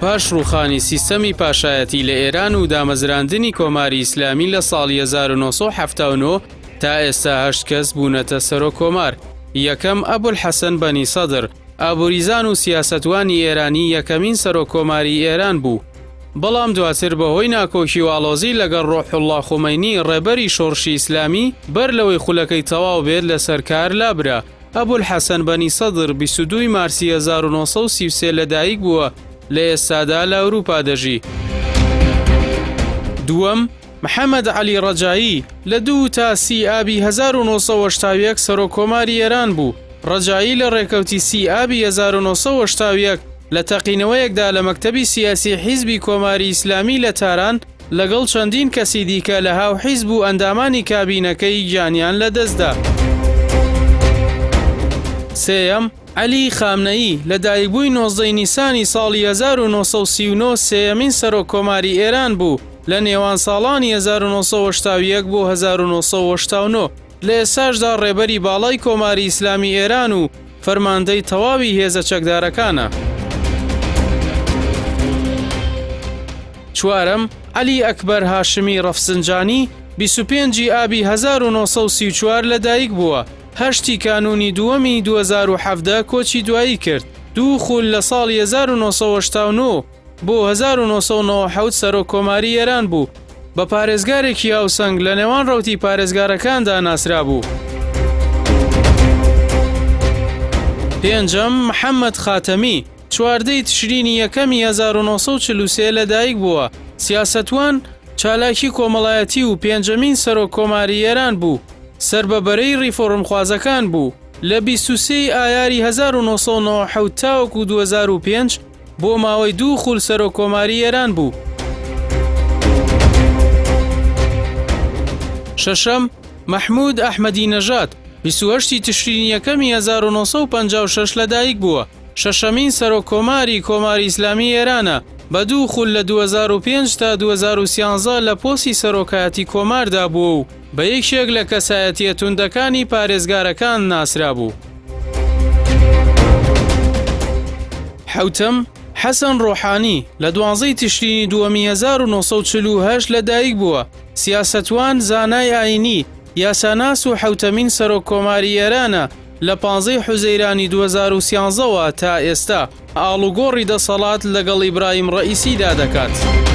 پاش ڕووخانی سیستەمی پاشایەتی لە ئێران و دامەزراندنی کۆماری ئیسلامی لە ساڵی 1979 تا ئێستا هەشت کەس بوونەتە سەرۆک کۆمار. یەکەم، ئەبولحەسەن بەنی سەدر، ئابووریزان و سیاسەتوانی ئێرانی یەکەمین سەرۆک کۆماری ئێران بوو. بەڵام دواتر بەهۆی ناکۆکی و ئاڵۆزی لەگەڵ ڕۆحوڵڵا خومەینی ڕێبەری شۆڕشی ئیسلامی، بەر لەوەی خولەکەی تەواو بێت لەسەر کار لابرا. ئەبولحەسەن بەنی سەدر 22 ی مارسی 1933 لەدایک بووە، لە ئێستادا لە ئەوروپا دەژی. دووەم، محەمەد عەلی ڕەجایی، لە دوو تا سی ئابی 1981 سەرۆک کۆماری ئێران بوو. ڕەجایی لە ڕێکەوتی سی ئابی 1981 لە تەقینەوەیەکدا لە مەکتەبی سیاسی حیزبی کۆماری ئیسلامی لە تاران لەگەڵ چەندین کەسی دیکە لە هاوحیزب و ئەندامانی کابینەکەی گیانیان لەدەستدا. سێیەم، عەلی خامنەیی، لە دایکبووی 19 ی نیسانی ساڵی 1939 سێیەمین سەرۆک کۆماری ئێران بوو لە نێوان ساڵانی 1981 بۆ 1989، لە ئێستاشدا ڕێبەری باڵای کۆماری ئیسلامی ئێران و فەرماندەی تەواوی هێزە چەکدارەکانە. چوارەم، عەلی ئەکبەر هاشمی ڕەفسنجانی، 25 ی ئابی 1934 لەدایک بووە، هەشتی کانوونی دووەمی 2017 کۆچی دوایی کرد، دوو خول لە ساڵی 1989 بۆ 1997 سەرۆک کۆماری ئێران بوو، بە پارێزگارێکی هاوسەنگ لە نێوان ڕەوتی پارێزگارەکاندا ناسرابوو. پێنجەم، محەممەد خاتەمی، 14 ی تشرینی یەکەمی 1943 لەدایک بووە، سیاسەتوان، چالاکی کۆمەڵایەتی و پێنجەمین سەرۆک کۆماری ئێران بوو، سەر بە بەرەی ڕیفۆرمخوازەکان بوو، لە 23 ی ئایاری 1997 تاوەکو 2005 بۆ ماوەی دوو خول سەرۆک کۆماری ئێران بوو. شەشەم، مەحموود ئەحمەدی نەژاد، 28 ی تشرینی یەکەمی 1956 لەدایک بووە، شەشەمین سەرۆک کۆماری کۆماری ئیسلامی ئێرانە، بە دوو خول لە 2005 تا 2013 لە پۆستی سەرۆکایەتی کۆماردا بووە و بە یەکێک لە کەسایەتییە توندەکانی پارێزگارەکان ناسرابوو. حەوتەم، حەسەن ڕۆحانی، لە دوانزەی تشرینی دووەمی 1948 لەدایک بووە، سیاسەتوان، زانای ئایینی، یاساناس و حەوتەمین سەرۆک کۆماری ئێرانە لە پانزەی حوزەیرانی 2013 وە تا ئێستا ئاڵوگۆڕی دەسەڵات لەگەڵ ئیبراهیم ڕەئیسیدا دەکات.